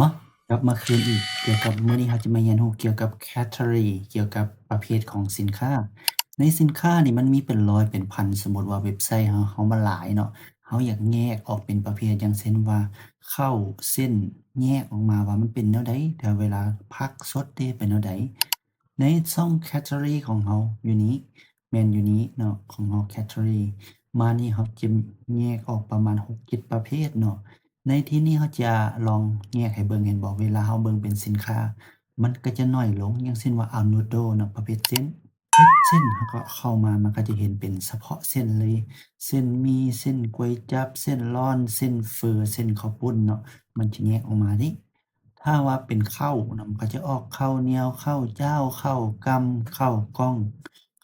ມາ ກັບມາຄືນອີກ ກ່ຽວກັບ ມື້ນີ້ເຮົາຈະມາຮຽນຮູ້ກ່ຽວກັບ category ກ່ຽວກັບປະເພດຂອງສິນຄ້າ. ໃນສິນຄ້ານີ້ມັນມີເປັນຮ້ອຍເປັນພັນ, ສົມມຸດວ່າເວັບໄຊເຮົາ ເຮົາມາຫຼາຍເນາະ, ເຮົາຢາກແຍກອອກເປັນປະເພດ ຢ່າງເຊັ່ນວ່າ ເຂົ້າ ເສັ້ນ ແຍກອອກມາວ່າມັນເປັນແນວໃດ, ແຕ່ເວລາຜັກ ສົດເດ ເປັນແນວໃດ. ໃນຊ່ອງ category ຂອງເຮົາຢູ່ນີ້ ແມ່ນຢູ່ນີ້ເນາະ ຂອງເຮົາ category ມານີ້ເຮົາຈະແຍກອອກປະມານຫົກເຈັດປະເພດເນາະ. ໃນທີ່ນີ້ເຮົາຈະລອງແຍກໃຫ້ເບິ່ງ ເຫັນບໍ່? ເວລາເຮົາເບິ່ງເປັນສິນຄ້າ ມັນກໍຈະໜ້ອຍລົງ, ຢ່າງເຊັ່ນວ່າ ອາໂນໂດ ເນາະ ປະເພດເສັ້ນ ເຮັດເສັ້ນ ເຮົາກໍເຂົ້າມາ ມັນກໍຈະເຫັນເປັນສະເພາະເສັ້ນເລີຍ, ເສັ້ນໝີ່ ເສັ້ນກວຍຈັບ ເສັ້ນລ້ອນ ເສັ້ນເຝີ ເສັ້ນເຂົ້າປຸ້ນເນາະ, ມັນຈະແຍກອອກມານີ້. ຖ້າວ່າເປັນເຂົ້ານຳ ກໍຈະອອກເຂົ້າໜຽວ ເຂົ້າຈ້າວ ເຂົ້າກຳ ເຂົ້າກ່ອງ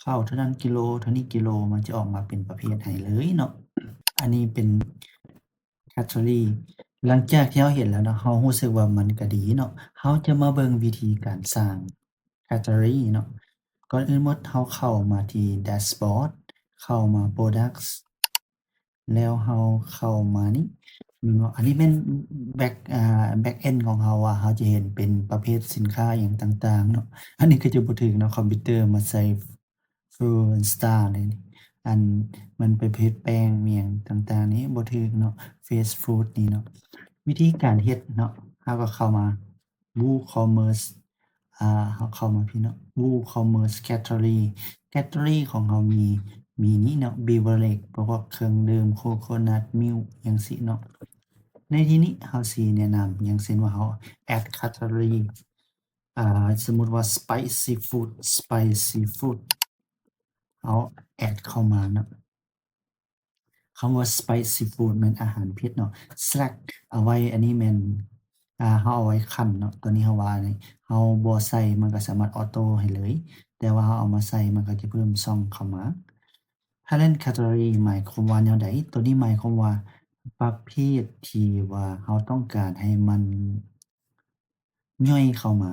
ເຂົ້າເທົ່ານັ້ນກິໂລ ເທົ່ານີ້ກິໂລ ມັນຈະອອກມາເປັນປະເພດໃຫ້ເລີຍເນາະ. ອັນນີ້ເປັນ category. ຫຼັງຈາກທີ່ເຮົາເຫັນແລ້ວເນາະ ເຮົາຮູ້ສຶກວ່າມັນກະດີເນາະ, ເຮົາຈະມາເບິ່ງວິທີການສ້າງ category ເນາະ. ກ່ອນອື່ນໝົດເຮົາເຂົ້າມາທີ່ dashboard ເຂົ້າມາ products ແລ້ວເຮົາເຂົ້າມານີ້ເນາະ, ອັນນີ້ແມ່ນ back ອ່າ back end ຂອງເຮົາ ວ່າເຮົາຈະເຫັນເປັນປະເພດສິນຄ້າຫຍັງຕ່າງໆເນາະ. ອັນນີ້ຄືຈະບໍ່ຖືກເນາະ, ຄອມພິວເຕີມາໃສ່ Food Star ນີ້ ອັນມັນປະເພດແປ້ງຫຍັງຕ່າງໆນີ້ບໍ່ຖືກເນາະ, Fresh Food ນີ້ເນາະ. ວິທີການເຮັດເນາະ ເຮົາກໍເຂົ້າມາ WooCommerce ອ່າ ເຮົາເຂົ້າມາພີ້ເນາະ WooCommerce category. category ຂອງເຮົາມີ ມີນີ້ເນາະ beverage ພວກເຄື່ອງດື່ມ coconut milk ຫຍັງຊີ້ເນາະ. ໃນທີ່ນີ້ເຮົາຊິແນະນຳ ຢ່າງເຊັ່ນວ່າເຮົາ add category ອ່າ ສົມມຸດວ່າ spicy food spicy food ເຮົາ add ເຂົ້າມາເນາະ. ຄຳວ່າ spicy food ແມ່ນອາຫານເຜັດເນາະ, select ເອົາໄວ້ ອັນນີ້ແມ່ນ ອ່າ ເຮົາເອົາໄວ້ຂັ້ນເນາະ. ຕົວນີ້ເຮົາວ່ານີ້ ເຮົາບໍ່ໃສ່ ມັນກໍສາມາດ auto ໃຫ້ເລີຍ, ແຕ່ວ່າເຮົາເອົາມາໃສ່ ມັນກໍຈະເພີ່ມຊ່ອງເຂົ້າມາ. parent category ໝາຍຄວາມວ່າແນວໃດ? ຕົວນີ້ໝາຍຄວາມວ່າປະເພດທີ່ວ່າເຮົາຕ້ອງການໃຫ້ມັນຍ່ອຍເຂົ້າມາ.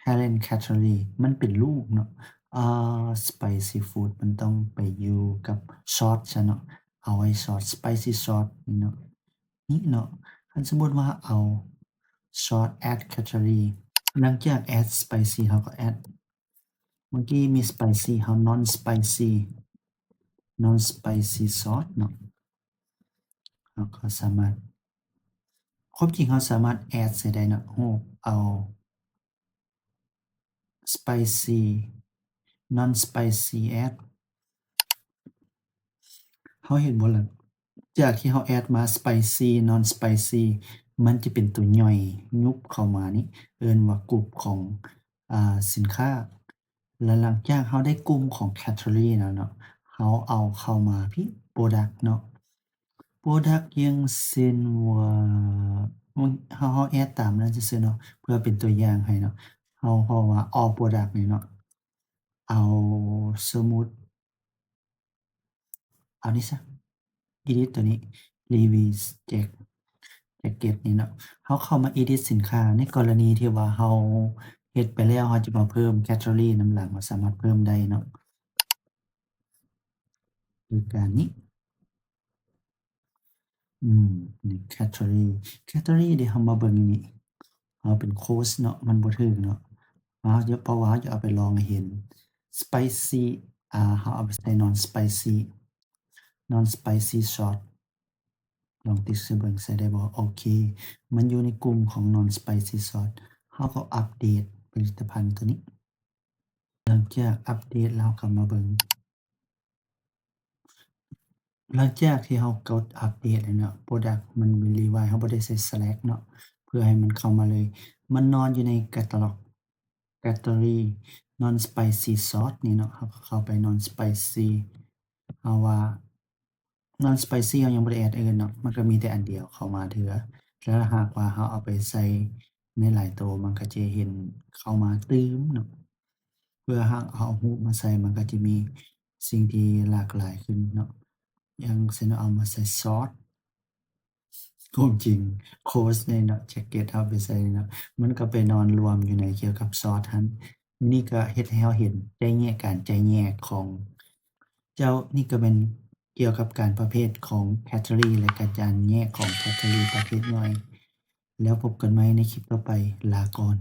parent category ມັນເປັນລູກເນາະ, ອ່າ spicy food ມັນຕ້ອງໄປຢູ່ກັບ sauce ຊະເນາະ, ເອົາໄວ້ sauce spicy sauce ນີ້ເນາະ. ນີ້ເນາະ ຄັນສົມມຸດວ່າເອົາ sauce add category ຫຼັງຈາກ add spicy ເຮົາກໍ add ເມື່ອກີ້ມີ spicy ເຮົາ non spicy non spicy sauce ເນາະ, ເຮົາກໍສາມາດ ຄວາມຈິງເຮົາສາມາດ add ໃສ່ໄດ້ເນາະ, ຮູບເອົາ spicy non spicy add ເຮົາເຫັນບໍ່ລະ? ຈາກທີ່ເຮົາ add ມາ spicy non spicy ມັນຈະເປັນຕົວຍ່ອຍຍຸບເຂົ້າມານີ້ ເອີ້ນວ່າກຸ່ມຂອງ ອ່າ ສິນຄ້າ. ແລະ ຫຼັງຈາກເຮົາໄດ້ກຸ່ມຂອງ category ແລ້ວເນາະ, ເຮົາເອົາເຂົ້າມາພີ້ product ເນາະ. product ຢ່າງເຊັ່ນວ່າ ເຮົາ ເຮົາ add ຕາມນັ້ນຊື່ໆເນາະ, ເພື່ອເປັນຕົວຢ່າງໃຫ້ເນາະ, ເຮົາ ເຮົາວ່າ all product ນີ້ເນາະ, ເອົາ ສົມມຸດ ເອົານີ້ຊະ delete ຕົວນີ້ Levi's jacket ນີ້ເນາະ. ເຮົາເຂົ້າມາ edit ສິນຄ້າ, ໃນກໍລະນີທີ່ວ່າເຮົາເຮັດໄປແລ້ວ ເຮົາຈະມາເພີ່ມ category ນຳຫຼັງ ເຮົາສາມາດເພີ່ມໄດ້ເນາະ ໂດຍການນີ້ ອືມ category category ເດ ເຮົາມາເບິ່ງນີ້ ເຮົາເປັນ close ເນາະ ມັນບໍ່ຖືກເນາະ. ເຮົາຈະ ເພາະວ່າເຮົາຈະເອົາໄປລອງໃຫ້ເຫັນ spicy ອ່າ ເຮົາເອົາໄປໃສ່ non spicy non spicy sauce ລອງຕິດໃສ່ເບິ່ງ ໃສ່ໄດ້ບໍ່? ໂອເຄ ມັນຢູ່ໃນກຸ່ມຂອງ non spicy sauce. ເຮົາກໍອັບເດດຜະລິດຕະພັນຕົວນີ້. ຫຼັງຈາກອັບເດດແລ້ວ ເຮົາກໍມາເບິ່ງ ຫຼັງຈາກທີ່ເຮົາກົດອັບເດດແລ້ວເນາະ, product ມັນ Levi's ເຮົາບໍ່ໄດ້ໃສ່ slash ເນາະ ເພື່ອໃຫ້ມັນເຂົ້າມາເລີຍ, ມັນນອນຢູ່ໃນ catalog category non spicy sauce ນີ້ເນາະ. ເຮົາກໍເຂົ້າໄປ non spicy ເຮົາວ່າ non spicy ເຮົາຍັງບໍ່ໄດ້ add ອື່ນເນາະ, ມັນກໍມີແຕ່ອັນດຽວເຂົ້າມາເທື່ອ. ແລ້ວຫາກວ່າເຮົາເອົາໄປໃສ່ໃນຫຼາຍໂຕ ມັນກໍຈະເຫັນເຂົ້າມາຕື່ມເນາະ. ເພື່ອຫາກເຮົາເອົາຮູບມາໃສ່ ມັນກໍຈະມີສິ່ງທີ່ຫຼາກຫຼາຍຂຶ້ນເນາະ, ຢ່າງເຊັ່ນເອົາມາໃສ່ sauce ຄວາມຈິງ clothes ນີ້ເນາະ jacket ເຮົາໄປໃສ່ເນາະ ມັນກໍໄປນອນລວມຢູ່ໃນກ່ຽວກັບ sauce ຫັ້ນ. ນີ້ກໍເຮັດໃຫ້ເຮົາເຫັນໄດ້ແຍກ ການແຈກແຍກຂອງເຈົ້າ. ນີ້ກໍແມ່ນກ່ຽວກັບການປະເພດຂອງ category ແລະ ການແຍກຂອງ category ປະເພດຍ່ອຍ. ແລ້ວພົບກັນໃໝ່ໃນຄລິບຕໍ່ໄປ. ລາກ່ອນ.